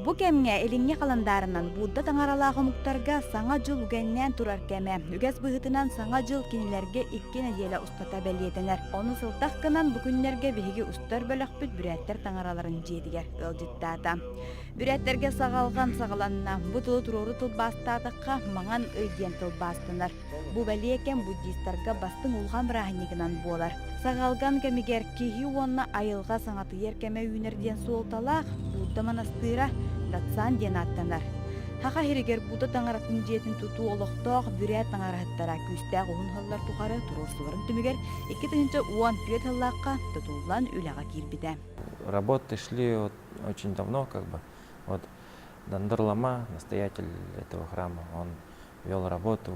Бу кэмҥэ илиҥҥи халандаарынан Будда таҥаралаах омуктарга Саҥа дьыл үгэннээн турар кэмэ. Үгэс быһыытынан Саҥа дьыл кинилэргэ икки нэдиэлэ устата бэлиэтэнэр. Ону сылтах гынан бу күннэргэ биһиги устар бөлөхпүт бүрээттэр таҥараларын дьиэтигэр ыалдьыттаата. Бүрээттэргэ саҕалҕан саҕаланна. Бу тылы туруору тылбаастаатахха маҥан ый диэн тылбаастанар. Бу бэлиэ кэм буддистарга бастыҥ улахан бырааһынньыгынан буолар. Саҕалган кэмигэр киһи уонна айылҕа саҥатыйар кэмэ үүнэр диэн суолталаах Будда манастыыра Датсан диэн ааттанар. Саха сиригэр Будда таҥаратын дьиэтин тутуу олохтоох бүрээт таҥараһыттара күүстээх уһун сыллар тухары туруорсууларын түмүгэр 2014 сыллаахха тутуллан үлэҕэ киирбитэ. Работы шли вот очень давно, как бы. Вот Дандар Лама, настоятель этого храма, он вел работу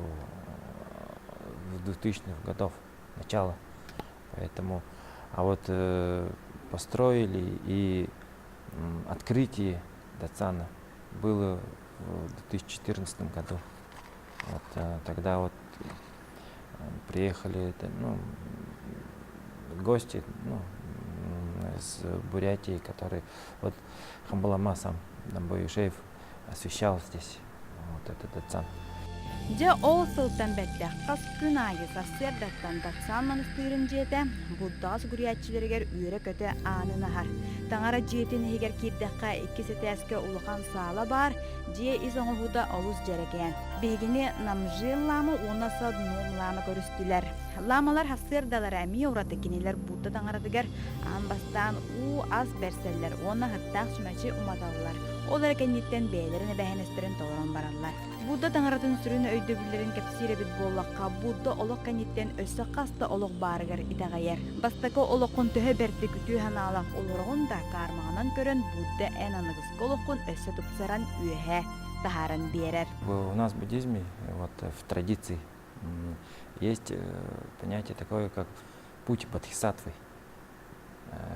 в 2000-х годов, начало. Поэтому, а вот построили и открытие Дацана было в 2014 году. Вот тогда вот приехали, ну, гости, ну, из Бурятии, которые вот Хамбалама сам Дамбоюшеев освещал здесь вот этот дацан. Дьэ ол сылтан бэттэх хас күн аайы сарсыардаттан Дацан манастыырын дьиэтэ Буддаҕа сүгүрүйээччилэригэр үөрэ-көтө аанын аһар. Таҥара дьиэтин иһигэр киирдэххэ иккис этээскэ улахан саала баар, дьиэ ис оҥоһуута олус дьэрэкээн. Биһигини Намжин лаама уонна Садном лаама көрүстүлэр. Лаамалар сарсыардалара эмиэ ураты кинилэр Будда таҥаратыгар аан бастаан уу ас бэрсэллэр уонна сыттаах чүмэчи уматаллар. Ол эрэ кэнниттэн бэйэлэрин эбээһинэстэрин толорон бараллар. Будда таҥаратын сүрүн өйдөбүллэрин кэпсиир эбит буоллахха, Будда олох кэнниттэн өссө хас да олох баарыгар итэҕэйэр. Бастакы олоххун төһө бэртик үтүө санаалаах олороҕун да, кармаҕынан көрөн Будда эн аныгыскы олоххун өссө тупсаран үөһэ таһааран биэрэр. У нас в буддизме, вот в традиции, есть понятие такое, как путь бодхисаттвы.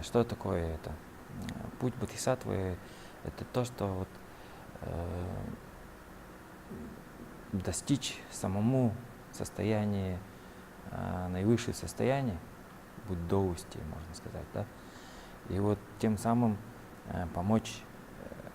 Что такое это? Путь бодхисаттвы – это то, что вот достичь самому состояние, наивысшее состояние, буддоусти, можно сказать, да, и вот тем самым помочь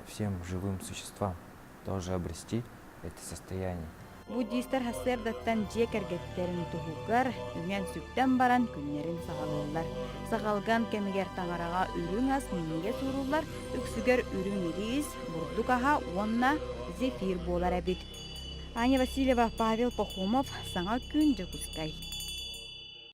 всем живым существам тоже обрести это состояние. Буддистар сарсыардаттан дьиэ кэргэттэрин туһугар үҥэн-сүктэн баран күннэрин саҕалыыллар. Саҕалган кэмигэр таҥараҕа үрүҥ ас минньигэс ууруллар, үксүгэр үрүҥ ириис, бурдук аһа уонна зефир буолар эбит. Аня Васильева, Павел Пахомов, Саҥа күн, Дьокуускай.